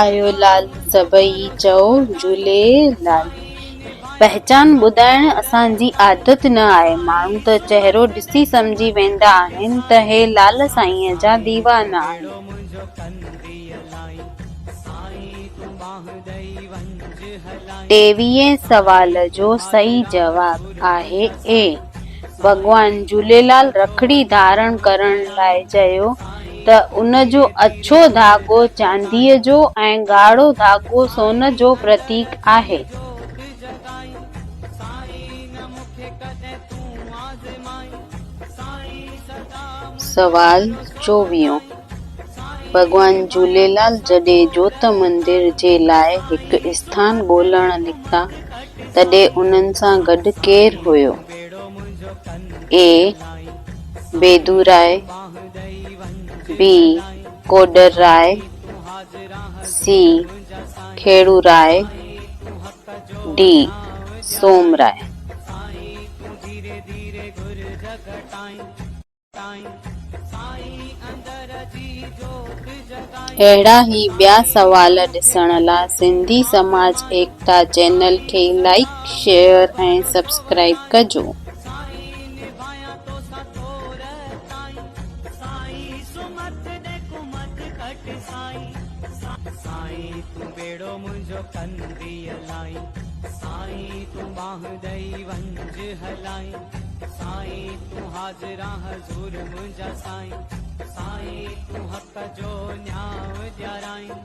آيو لال سڀئي چئو جهوليلال. پهچان ٻڌائڻ اسان جي عادت نه آهي. ماڻهو ته چهرو ڏسي سمجهي ويندا آهن ته هي لال سائينء جا ديوانا آهن. ٽيويهين سوال جو صحيح جواب آهي اي. ڀڳوان جهوليلال رکڙي ڌارڻ ڪرڻ لاء چيو ته ان جو اڇو ڌاڳو چانديء جو ۽ ڳاڙهو ڌاڳو سون جو پرتيڪ آهي. سوال چوويهون، ڀڳوان جهوليلال جڏهن جوت مندر جي لاء هڪ اسٿان ڳولڻ نڪتا، تڏهن انهن سان گڏ ڪير هيو؟ A. Bedu Rai, B. Kodar Rai, C. Kheru Rai, D. Som Rai. اهڙا ئي ٻيا سوال ڏسڻ لا سنڌي سماج ايڪتا چينل کي لائيڪ، شيئر ۽ سبسڪرائيب ڪجو. تون حاضران حضور منهنجا سائين، سائين تون حق جو نياء ڏيارائين.